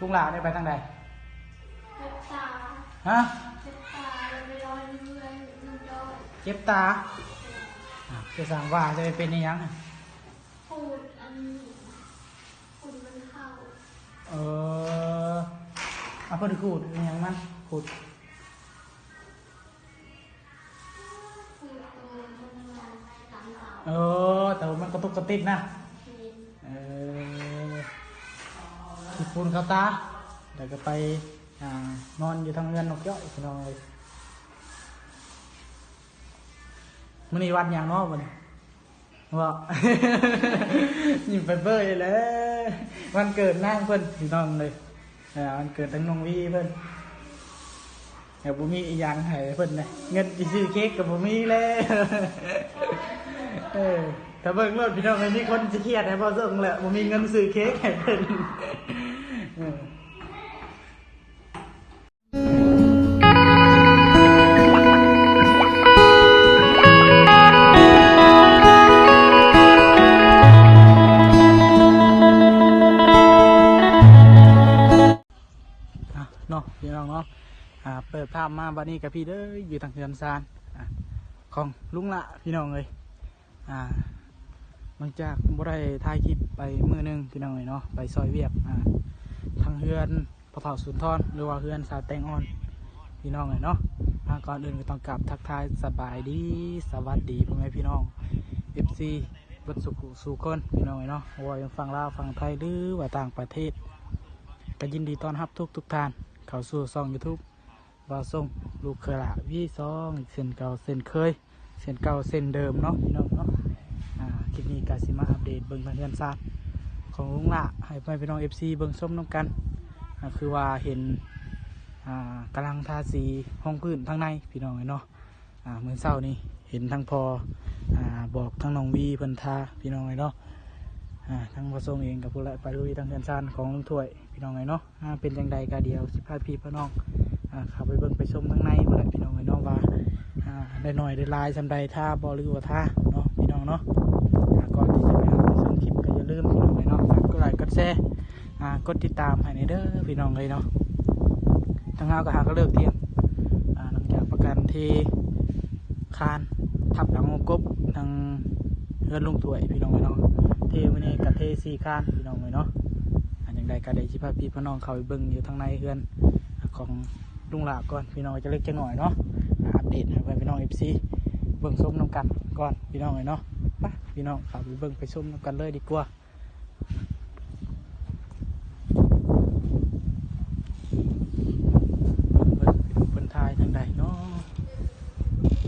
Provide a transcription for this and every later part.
ລຸງຫຼ້າໄດ້ໄປທາງໃດ? ເຈັບຕາ. ຮະ? ເຈັບຕາ ແລ້ວໄປນອນຢູ່ເຮືອນລຸງຈ້ອຍ. ເຈັບຕາ? ອ່າ ຄືສັງວ່າຈະໄປເປັນອີ່ຫຍັງ? ຂູດອັນ ຂູດມັນເຂົ້າ. ເອີ ເອົາ ເພິ່ນຂູດອີ່ຫຍັງມັນ? ຂູດ ເອີ ແຕ່ວ່າມັນກະຕຸກກະຕິກນະ. ເອີ ຂີ້ຝຸ່ນເຂົ້າຕາ ແລ້ວກະໄປ ອ່າ ນອນຢູ່ທາງເຮືອນນົກຈ້ອຍ ພີ່ນ້ອງເອີຍ. ມື້ນີ້ວັນຫຍັງເນາະມື້ນີ້? ເວົ້າ ຍິ້ມໄປເບີຍແຫຼະ ວັນເກີດນາງເພິ່ນ ພີ່ນ້ອງເອີຍ. ເອີ ວັນເກີດທາງນ້ອງວີເພິ່ນ ແຕ່ບໍ່ມີອີ່ຫຍັງໃຫ້ເພິ່ນນະ ເງິນຊິຊື້ເຄ້ກກະບໍ່ມີແລ້ວ. ເອີ ຖ້າເບິ່ງໂລດພີ່ນ້ອງເອີຍ ມີຄົນຊິຄຽດໃຫ້ບໍ່ສົ່ງແຫຼະ ບໍ່ມີເງິນຊື້ເຄ້ກໃຫ້ເພິ່ນ. ເອີ ອ່ະເນາະ ພີ່ນ້ອງເນາະ ອ່າ ເປີດພາບມາບັດນີ້ກະພີ້ເດີ ຢູ່ທາງເຮືອນຊານ ອ່າ ຂອງລຸງຫຼ້າ ພີ່ນ້ອງເອີຍ. ອ່າ ຫຼັງຈາກບໍ່ໄດ້ຖ່າຍຄລິບໄປມື້ໜຶ່ງ ພີ່ນ້ອງເອີຍເນາະ ໄປຊ່ອຍວຽກ ອ່າ ທາງເຮືອນພໍ່ເຖົ້າສຸນທອນ ຫຼືວ່າເຮືອນສາວແຕງອ່ອນ ພີ່ນ້ອງເອີຍເນາະ. ອ່າ ກ່ອນອື່ນກະຕ້ອງກາບທັກທາຍສະບາຍດີ ສະຫວັດດີພໍ່ແມ່ພີ່ນ້ອງ ເອັຟຊີ ເບິດສູ່ຜູ້ສູ່ຄົນ ພີ່ນ້ອງເອີຍເນາະ ບໍ່ວ່າຢູ່ຝັ່ງລາວ ຝັ່ງໄທ ຫຼືວ່າຕ່າງປະເທດ ກະຍິນດີຕ້ອນຮັບທຸກໆທ່ານເຂົ້າສູ່ຊ່ອງຢູທູບ ບ່າວຊົງ ລູກເຂີຍຫຼ້າ ວີສອງ ອີກເຊັ່ນເກົ່າເຊັ່ນເຄີຍ ເຊັ່ນເກົ່າເຊັ່ນເດີມເນາະ ພີ່ນ້ອງເນາະ. ອ່າ ຄລິບນີ້ກະຊິມາອັບເດດເບິ່ງທາງເຮືອນຊານຂອງລຸງຫຼ້າ ໃຫ້ພໍ່ແມ່ພີ່ນ້ອງ ເອັຟຊີ ເບິ່ງຊົມນຳກັນ. ອ່າ ຄືວ່າເຫັນ ອ່າ ກຳລັງທາສີຮອງພື້ນທາງໃນ ພີ່ນ້ອງເອີຍເນາະ. ອ່າ ມື້ເຊົ້ານີ້ເຫັນທາງພໍ່ ອ່າ ບອກທາງນ້ອງວີເພິ່ນທາ ພີ່ນ້ອງເອີຍເນາະ. ອ່າ ທາງພໍ່ຊົງເອງກະພຸ້ນແຫຼະ ໄປລຸຍທາງເຮືອນຊານຂອງລຸງຖ້ວຍ ພີ່ນ້ອງເອີຍເນາະ. ອ່າ ເປັນຈັ່ງໃດກະດຽວຊິພາພີ່ພານ້ອງ ອ່າ ເຂົ້າໄປເບິ່ງໄປຊົມທາງໃນພຸ້ນແຫຼະ ພີ່ນ້ອງເອີຍເນາະ ວ່າ ອ່າ ໄດ້ໜ້ອຍໄດ້ຫຼາຍສ່ຳໃດ ທາບໍ່ ຫຼືວ່າທາເນາະ ພີ່ນ້ອງເນາະ. ອ່າ ກ່ອນທີ່ຈະໄປຮັບໄປຊົມຄລິບກະຢ່າລືມ ພີ່ນ້ອງເອີຍເນາະ ຝາກກົດໄລກົດແຊ ອ່າ ກົດຕິດຕາມໃຫ້ແດ່ເດີ ພີ່ນ້ອງເອີຍເນາະ. ທາງເຮົາກະຫາກະເລີກທ່ຽງ ອ່າ ຫຼັງຈາກປະກັນເທຄານທັບຫຼັງຫົວກົບທາງເຮືອນລຸງຖ້ວຍ ພີ່ນ້ອງເອີຍເນາະ. ເທມື້ນີ້ກະເທສີ່ຄານ ພີ່ນ້ອງເອີຍເນາະ. ອ່າ ຈັ່ງໃດກະໄດ້ຊິພາພີ່ພານ້ອງເຂົ້າໄປເບິ່ງຢູ່ທາງໃນເຮືອນຂອງລຸງຫຼ້າກ່ອນ ພີ່ນ້ອງ ຈັກເລັກຈັກໜ້ອຍເນາະ. ອ່າ ອັບເດດໃຫ້ພີ່ນ້ອງ ເອັຟຊີ ເບິ່ງຊົມນຳກັນກ່ອນ ພີ່ນ້ອງເອີຍເນາະ. ໄປ ພີ່ນ້ອງ ເຂົ້າໄປເບິ່ງໄປຊົມນຳກັນເລີຍດີກວ່າ. ເບິ່ງ ເພິ່ນຖ່າຍທາງໃດເນາະ?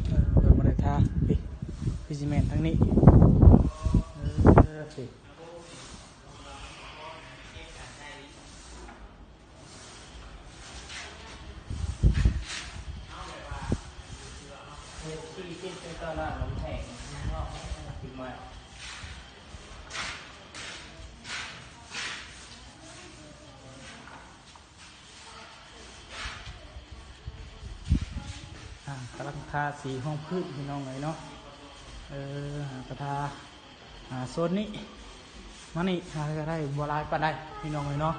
ເອີ ເພິ່ນບໍ່ໄດ້ຖ່າຍ ພີ້ ຄືຊິແມ່ນທາງນີ້ ເອີ ພີ້. ອ່າ ກຳລັງທາສີຮອງພື້ນ ພີ່ນ້ອງເອີຍເນາະ. ເອີ ຫາກະທາ ອ່າ ໂຊນນີ້ ມານີ້ຫາກະໄດ້ບໍ່ຫຼາຍປານໃດ ພີ່ນ້ອງເອີຍເນາະ.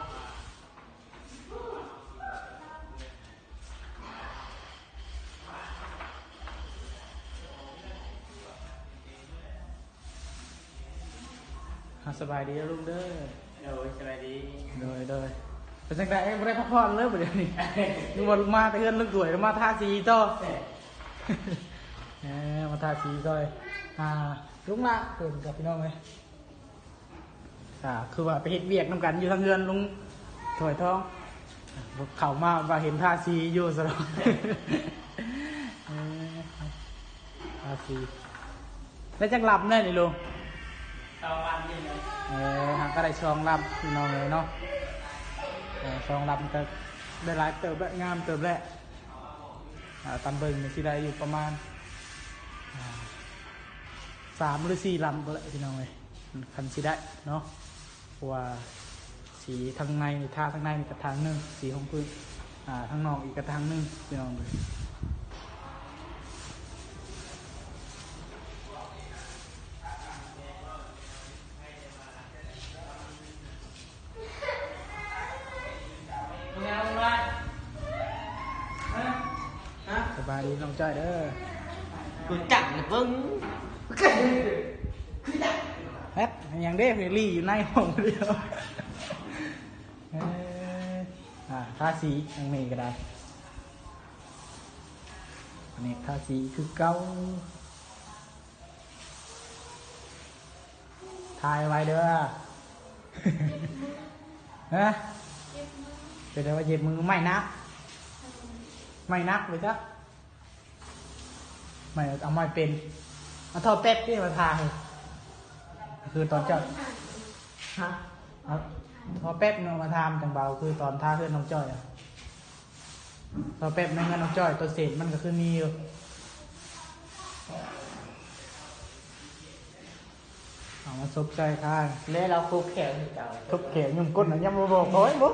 ອ່າ ສະບາຍດີເດີລຸງເດີ. ໂດຍ ສະບາຍດີ. ໂດຍ ໂດຍ. ເປັນຈັ່ງໃດ ບໍ່ໄດ້ພັກຜ່ອນເລີຍບາດດຽວນີ້? ຄືວ່າມາແຕ່ເຮືອນລຸງຖ້ວຍ ມາທາສີຕໍ່. ເອີ ມາທາສີຊ່ອຍ ອ່າ ລຸງຫຼ້າເພິ່ນກັບພີ່ນ້ອງເອີຍ. ອ່າ ຄືວ່າໄປເຮັດວຽກນຳກັນຢູ່ທາງເຮືອນລຸງຖ້ວຍທອງ ເຂົ້າມາວ່າເຫັນທາສີຢູ່ຊະດອກ. ເອີ ທາສີ ໄດ້ຈັກລຳແລ້ວນີ້ລຸງ? ສອງລຳນີ້ແຫຼະ. ເອີ ຫາກະໄດ້ສອງລຳ ພີ່ນ້ອງເອີຍເນາະ. ເອີ ສອງລຳກະໄດ້ຫຼາຍເຕີບແລ້ວ ງາມເຕີບແລ້ວ. ອ່າ ຕາມເບິ່ງນີ້ຊິໄດ້ຢູ່ປະມານ ອ່າ ສາມຫຼືສີ່ລຳພຸ້ນແຫຼະ ພີ່ນ້ອງເອີຍ ຄັນຊິໄດ້ເນາະ. ເພາະວ່າສີທາງໃນນີ້ ທາທາງໃນນີ້ກະທາງໜຶ່ງ ສີຮອງພື້ນ ອ່າ ທາງນອກອີກກະທາງໜຶ່ງ ພີ່ນ້ອງເອີຍ. ສະບາຍດີນ້ອງຈ້ອຍເດີ. ຮູ້ຈັກນະເບິ່ງ ແຮັດຫຍັງເດ້ ລີ້ຢູ່ໃນຫ້ອງດຽວ. ເອີ ອ່າ ທາສີທາງນີ້ກໍໄດ້ ອັນນີ້ທາສີຄືເກົ່າ. ຖ່າຍໄວ້ເດີ. ຮະ? ເປັນໄດວ່າເຈັບມື? ໄມ້ໜັກ ໄມ້ໜັກເລີຍຈ້ະ. ໄມ້ ເອົາໄມ້ເປັນ ເອົາທໍ່ແປັບນີ້ມາທາ ຄືຕອນເຈົ້າ ຮະ? ເອົາທໍ່ແປັບເນາະມາທາ ມັນຈັ່ງເບົາ ຄືຕອນທາເຮືອນນ້ອງຈ້ອຍອະ. ລໍແປັບໜຶ່ງ ນ້ອງຈ້ອຍ ຕົວເສນມັນກໍຄືມີຢູ່ ເອົາມາສົບໃສ່ທາງ ແລ້ວເຮົາຄົບແຂວຄືເກົ່າ ຄົບແຂວຫຍຸ້ມກົ້ນນະ ຍັງບໍ່ບອກຂ້ອຍບໍ?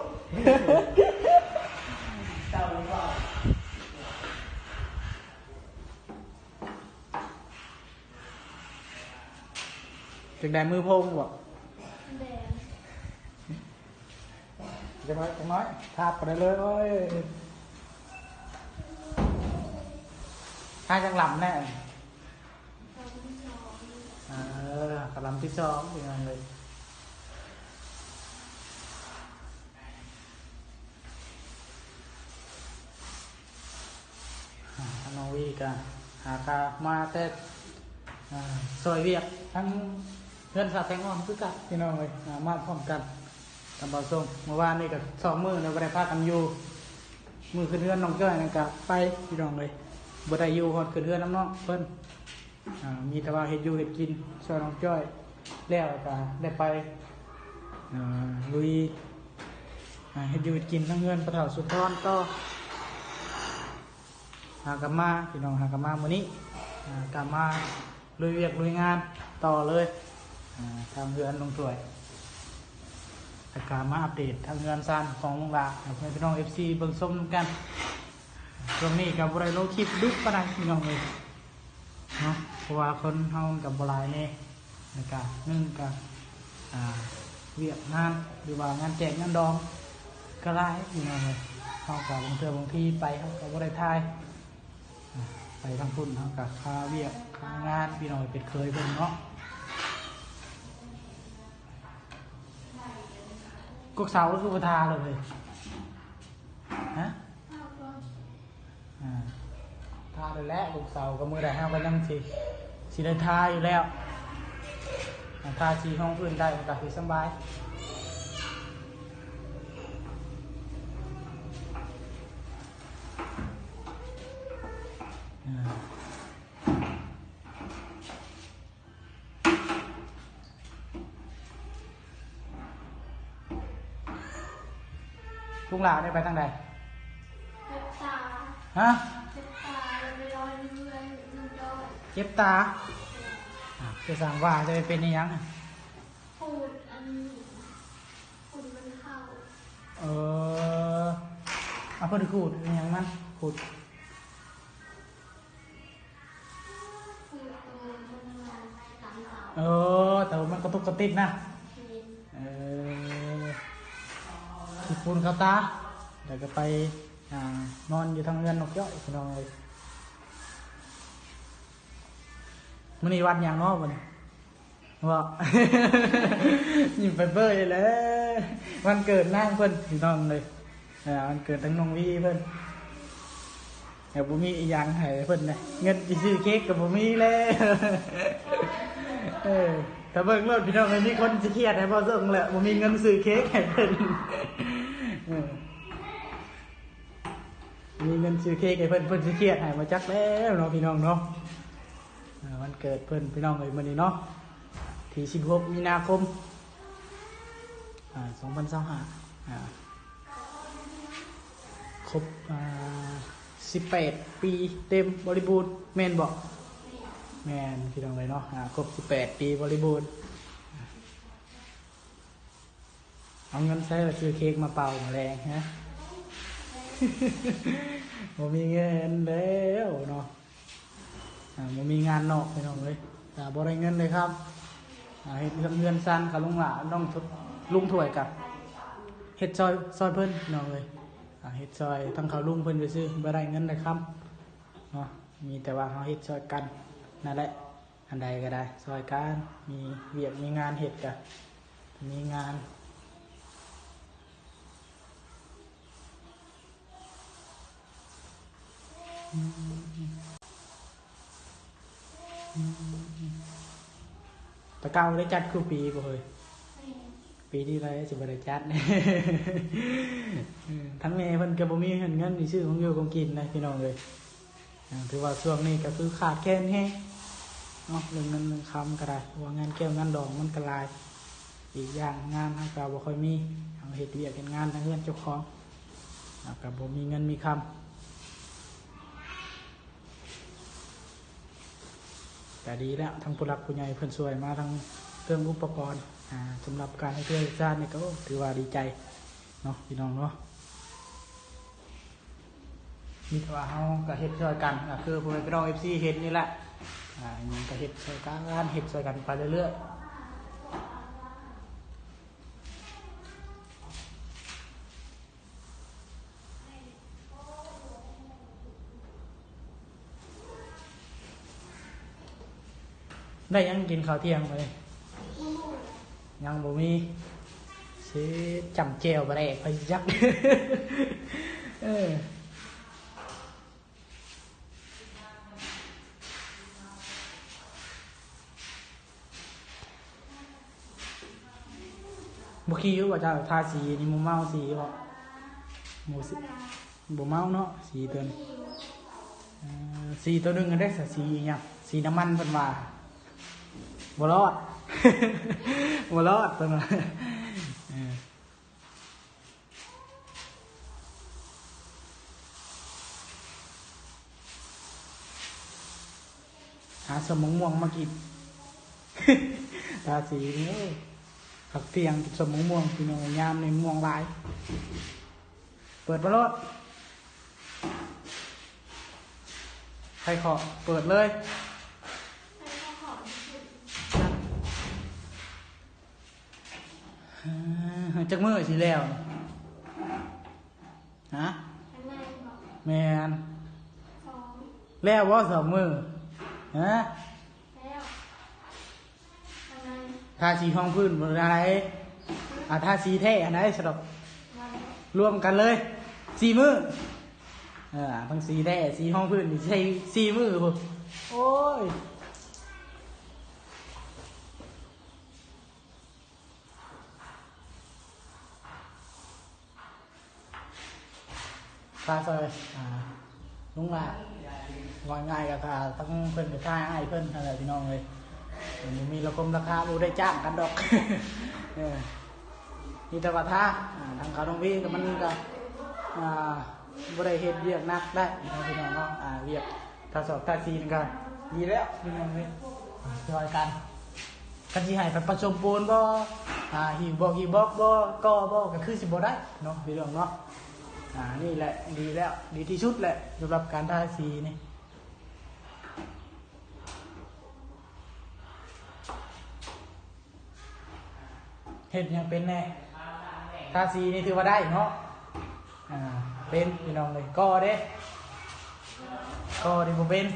ເຈົ້າບໍ່ ຈັ່ງໃດ ມືໂພງບໍ່? ແດງ ຈັກໜ້ອຍ ຈັກໜ້ອຍ ທາບໄປເລີຍ. ໂອ້ຍ ຫາຈັກລຳແນ່? ເອີ ກະລຳທີສອງ ພີ່ນ້ອງເອີຍ. ອ່າ ທາງນ້ອງວີກະຫາກະມາແຕ່ ອ່າ ຊ່ອຍວຽກທາງເຮືອນສາວແຕງອ່ອນຄືກັນ ພີ່ນ້ອງເອີຍ. ອ່າ ມາພ້ອມກັນກັບບ່າວຊົງ ເມື່ອວານນີ້ກະສອງມື້ແລ້ວບໍ່ໄດ້ພາກັນຢູ່. ມື້ຂຶ້ນເຮືອນນ້ອງຈ້ອຍນັ້ນກະໄປ ພີ່ນ້ອງເອີຍ ບໍ່ໄດ້ຢູ່ຮອດ ຂຶ້ນເຮືອນນຳນ້ອງເພິ່ນ. ອ່າ ມີແຕ່ວ່າເຮັດຢູ່ເຮັດກິນຊ່ອຍນ້ອງຈ້ອຍ ແລ້ວກະໄດ້ໄປ ອ່າ ລຸຍ ອ່າ ເຮັດຢູ່ເຮັດກິນທາງເຮືອນພໍ່ເຖົ້າສຸນທອນຕໍ່. ຫາກັບມາ ພີ່ນ້ອງ ຫາກັບມາມື້ນີ້ ອ່າ ກະມາລຸຍວຽກລຸຍງານຕໍ່ເລີຍ ອ່າ ທາງເຮືອນລຸງຖ້ວຍ ແລ້ວກະມາອັບເດດທາງເຮືອນຊານຂອງລຸງຫຼ້າ ໃຫ້ພີ່ນ້ອງ ເອັຟຊີ ເບິ່ງຊົມນຳກັນ. ຊ່ວງນີ້ກະບໍ່ໄດ້ລົງຄລິບດຸປານໃດ ພີ່ນ້ອງເອີຍ ເນາະ ເພາະວ່າຄົນເຮົາມັນກໍບໍ່ຫຼາຍແດ່ ແລ້ວກະໜຶ່ງກະ ອ່າ ວຽກງານ ຫຼືວ່າງານແຈກງານດອງກໍຫຼາຍ ພີ່ນ້ອງເອີຍ. ເຮົາກະບາງເທື່ອບາງທີໄປເຮົາກໍບໍ່ໄດ້ຖ່າຍ ອ່າ ໄປທາງພຸ້ນເຮົາກະຄາວຽກຄາງານ ພີ່ນ້ອງເອີຍ ເປັນເຂີຍເພິ່ນເນາະ. ກົກເສົາຄືບໍ່ທາເລີຍ ຮະ? ອ່າ ທາແລ້ວແຫຼະ ລູກສາວກໍມື້ໃດເຮົາກໍຍັງຊິ ຊິໄດ້ທາຢູ່ແລ້ວ. ອ່າ ທາສີຫ້ອງອື່ນໄດ້ມັນກໍຊິສະບາຍ. ອ່າ ລຸງຫຼ້າໄດ້ໄປທາງໃດ? ເຈັບຕາ. ຮະ? ເຈັບຕາ ແລ້ວໄປນອນຢູ່ເຮືອນລຸງຈ້ອຍ. ເຈັບຕາ? ອ່າ ຄືສ້າງວ່າຈະໄປເປັນອີ່ຫຍັງ? ຂູດອັນ ຂູດມັນເຂົ້າ. ເອີ ເອົາ ເພິ່ນຂູດອີ່ຫຍັງມັນ? ຂູດ ເອີ ແຕ່ວ່າມັນກະຕຸກກະຕິກນະ. ເອີ ຂີ້ຝຸ່ນເຂົ້າຕາ ແລ້ວກະໄປ ອ່າ ນອນຢູ່ທາງເຮືອນນ້ອງຈ້ອຍ ພີ່ນ້ອງເອີຍ. ມື້ນີ້ວັນຫຍັງເນາະມື້ນີ້? ເວົ້າ ຍິ້ມໄປເບີຍແຫຼະ ວັນເກີດນາງເພິ່ນ ພີ່ນ້ອງເອີຍ. ອ່າ ວັນເກີດທາງນ້ອງວີເພິ່ນ ແຕ່ບໍ່ມີອີ່ຫຍັງໃຫ້ເພິ່ນນະ ເງິນຊິຊື້ເຄັກກໍບໍ່ມີແລ້ວ. ເອີ ຖ້າເບິ່ງໂລດ ພີ່ນ້ອງເອີຍ ມີຄົນຊິຄຽດໃຫ້ບໍ່ສົ່ງແຫຼະ ບໍ່ມີເງິນຊື້ເຄັກໃຫ້ເພິ່ນ. ເອີ ມີເງິນຊື້ເຄັກໃຫ້ເພິ່ນ ເພິ່ນຊິຄຽດໃຫ້ບໍ່ຈັກແລ້ວເນາະ ພີ່ນ້ອງເນາະ. ອ່າ ວັນເກີດເພິ່ນ ພີ່ນ້ອງເອີຍ ມື້ນີ້ເນາະ ທີສິບຫົກ ມີນາຄົມ ອ່າ ສອງພັນຊາວຫ້າ ອ່າ ຄົບ ອ່າ ສິບແປດປີເຕັມບໍລິບູນ ແມ່ນບໍ່? ແມ່ນ ພີ່ນ້ອງເອີຍເນາະ ອ່າ ຄົບສິບແປດປີບໍລິບູນ. ເອົາເງິນໃສໄປຊື້ເຄັກມາເປົ່າມື້ແລງ ຮະ? ບໍ່ມີເງິນແລ້ວເນາະ. ອ່າ ບໍ່ມີງານນອກ ພີ່ນ້ອງເອີຍ ກະບໍ່ໄດ້ເງິນເລີຍຄັບ. ອ່າ ເຮັດເຮືອນ ເຮືອນຊານກັບລຸງຫຼ້າ ນ້ອງ ລຸງຖ້ວຍກະເຮັດຊ່ອຍ ຊ່ອຍເພິ່ນ ພີ່ນ້ອງເອີຍ. ເຮັດຊ່ອຍທາງເຂົາລຸງເພິ່ນຊື່ໆ ບໍ່ໄດ້ເງິນໄດ້ຄຳເນາະ ມີແຕ່ວ່າເຮົາເຮັດຊ່ອຍກັນນັ້ນແຫຼະ. ອັນໃດກໍໄດ້ຊ່ອຍກັນ ມີວຽກມີງານເຮັດກະມີງານ. ແຕ່ເກົ່າໄດ້ຈັດຄູ່ປີບໍ່ເຮີ້ຍ? ປີນີ້ລະຊິບໍ່ໄດ້ຈັດ. ທັງແມ່ເພິ່ນກໍບໍ່ມີເງິນຊິຊື້ຂອງຢູ່ຂອງກິນນະ ພີ່ນ້ອງເອີຍ. ອ່າ ຖືວ່າຊ່ວງນີ້ກໍຄືຂາດແຄນແຮງເນາະ ເລື່ອງເງິນເລື່ອງຄຳກໍໄດ້ ເພາະວ່າງານແກ້ວງານດອງມັນກໍຫຼາຍ. ອີກຢ່າງງານເຮົາກໍບໍ່ຄ່ອຍມີ ເຮົາເຮັດວຽກເຮັດງານທາງເຮືອນເຈົ້າຂອງ ເຮົາກໍບໍ່ມີເງິນມີຄຳ. ກໍດີແລ້ວ ທັງຜູ້ຫຼັກຜູ້ໃຫຍ່ເພິ່ນຊ່ວຍມາທັງເຄື່ອງອຸປະກອນ ອ່າ ສຳລັບການເຮັດເຮືອນເຮັດຊານນີ້ກໍ ໂອ້ ຖືວ່າດີໃຈເນາະ ພີ່ນ້ອງເນາະ. ມີແຕ່ວ່າເຮົາກໍເຮັດຊ່ອຍກັນ ກໍຄືພໍ່ແມ່ພີ່ນ້ອງເອັຟຊີເຫັນນີ້ແຫຼະ ອ່າ ຫຍັງກໍເຮັດຊ່ອຍກັນ ເຮັດຊ່ອຍກັນໄປເລື້ອຍໆ. ໄດ້ຫຍັງກິນເຂົ້າທ່ຽງມື້ນີ້? ຍັງບໍ່ມີ ຊິຈ້ຳແຈ່ວປາແດກ ໃຜຊິຈັກ. ເອີ ບໍ່ຂີ້ຢູ່ບໍ່ເຈົ້າ? ທາສີນີ້ບໍ່ເມົາສີບໍ່? ບໍ່ ບໍ່ເມົາເນາະ ສີຕົວນີ້. ເອີ ສີຕົວໜຶ່ງອັນໃດສະ? ສີອີ່ຫຍັງ? ສີນ້ຳມັນເພິ່ນວ່າ ບໍ່ລອດ ບໍ່ລອດເພິ່ນວ່າ. ເອີ ຫາສົ້ມໝາກມ່ວງມາກິນ ທາສີນີ້. ເອີ ພັກທ່ຽງກິນສົ້ມໝາກມ່ວງ ພີ່ນ້ອງ ຍາມນີ້ມ່ວງຫຼາຍ. ເປີດມາໂລດ ໃຜເຄາະ ເປີດເລີຍ. ເອີ ຈັກມື້ຊິແລ້ວ? ຮະ? ແມ່ນ ແລ້ວບໍ່ສອງມື້? ຮະ? ທາສີຮອງພື້ນບໍ່ໄດ້ ອ່າ ທາສີແທ້ອັນໃດສະດອກ? ລວມກັນເລີຍສີ່ມື້. ເອີ ທັງສີແທ້ ສີຮອງພື້ນນີ້ໃຊ້ສີ່ມື້ພຸ້ນ. ໂອ້ຍ ຄ່າຊ່ອຍ ອ່າ ລຸງຫຼ້າ ວ່າງ່າຍກໍຄ່າ ທັງເພິ່ນກໍຄ່າອ້າຍເພິ່ນຫັ້ນແຫຼະ ພີ່ນ້ອງເອີຍ. ມັນບໍ່ມີລາຄົມລາຄາ ບໍ່ໄດ້ຈ້າງກັນດອກ. ເອີ ມີແຕ່ວ່າຖ້າ ອ່າ ທາງເຂົານ້ອງວີກໍ ມັນກໍ ອ່າ ບໍ່ໄດ້ເຮັດວຽກໜັກໄດ້ເນາະ ພີ່ນ້ອງເນາະ. ອ່າ ວຽກ ທາສອກທາສີນີ້ກໍດີແລ້ວ ພີ່ນ້ອງເອີຍ ຊ່ອຍກັນ. ຄັນຊິໃຫ້ໄປປະສົມປູນບໍ່ ອ່າ ຫິ້ວບອກຫິ້ວບອກບໍ່ ກໍ່ບໍ່ ກໍຄືຊິບໍ່ໄດ້ເນາະ ພີ່ນ້ອງເນາະ. ອ່າ ນີ້ແຫຼະດີແລ້ວ ດີທີ່ສຸດແຫຼະ ສຳລັບການທາສີນີ້. ເຮັດຫຍັງເປັນແດ່? ທາສີນີ້ຖືວ່າໄດ້ເນາະ. ອ່າ ເປັນ ພີ່ນ້ອງເອີຍ. ກໍ່ເດ້? ກໍ່ນີ້ບໍ່ເປັນ.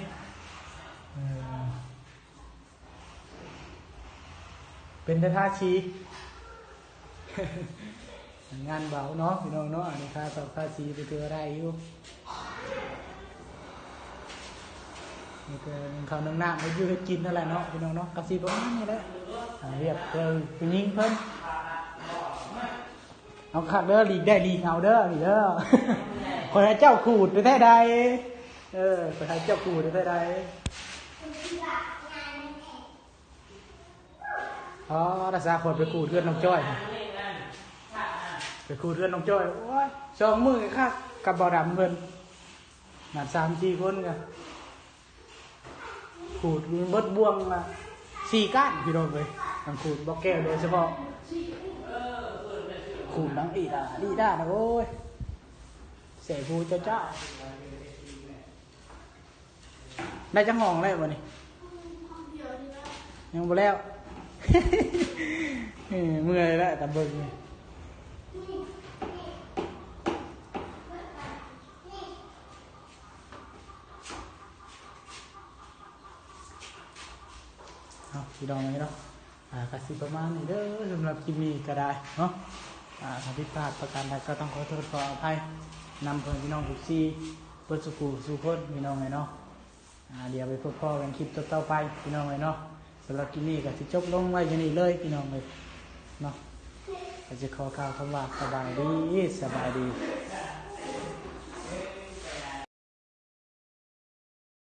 ເອີ ເປັນແຕ່ທາສີ. ງານເບົາເນາະ ພີ່ນ້ອງເນາະ. ອັນນີ້ຄ່າສອກຄ່າສີ ຖືວ່າໄດ້ຢູ່. ມີແຕ່ໜຶ້ງເຂົ້າໜຶ້ງນ້ຳ ເຮັດຢູ່ເຮັດກິນນັ້ນແຫຼະເນາະ ພີ່ນ້ອງເນາະ. ກໍຊິປະມານນີ້ແຫຼະ ອ່າ ວຽກເພື່ອຜູ້ຍິງເພິ່ນ. ເອົາຄັກເດີ ຫຼີກໄດ້ຫຼີກເອົາເດີ ນີ້ເດີ. ຂ້ອຍໃຫ້ເຈົ້າຂູດແທ້ໃດ. ເອີ ຂ້ອຍໃຫ້ເຈົ້າຂູດແທ້ໃດ. ອໍ ລະສາ ຂ້ອຍໄປຂູດເຮືອນນ້ອງຈ້ອຍ ໄປຂູດເຮືອນນ້ອງຈ້ອຍ. ໂອ້ຍ ສອງມື້ຄັກກັບບ່າວດຳເພິ່ນ ນັດສາມສີ່ຄົນກະຂູດໝົດບ່ວງລະສີ່ກ້ານ ພີ່ນ້ອງເອີຍ. ມັນຂູດບໍ່ແກ້ວໂດຍສະເພາະ ຂູດໜັງອີດາ ອີດານະ. ໂອ້ຍ ແສບຫູເຈົ້າໆ. ໄດ້ຈັກຫ້ອງແລ້ວບັດນີ້? ຍັງບໍ່ແລ້ວ. ເອີ ເມື່ອຍແລ້ວຕາເບິ່ງນີ້. ເອົາ ພີ່ນ້ອງເອີຍເນາະ ອ່າ ກະຊິປະມານນີ້ເດີ ສຳລັບຄລິບນີ້ກະໄດ້ເນາະ ອ່າ ຖ້າຜິດພາດປະການໃດກໍຕ້ອງຂໍໂທດຂໍອະໄພນຳເພື່ອນພີ່ນ້ອງ ເອັຟຊີ ເບິດສູ່ຜູ້ສູ່ຄົນ ພີ່ນ້ອງເອີຍເນາະ ອ່າ ດຽວໄປພົບພໍ້ກັນຄລິບຕໍ່ໆໄປ ພີ່ນ້ອງເອີຍເນາະ ສຳລັບຄລິບນີ້ກະຊິຈົບລົງໄວ້ຢູ່ນີ້ເລີຍ ພີ່ນ້ອງເອີຍເນາະ ກະຊິຂໍກ່າວຄຳວ່າ ສະບາຍດີ ສະບາຍດີ.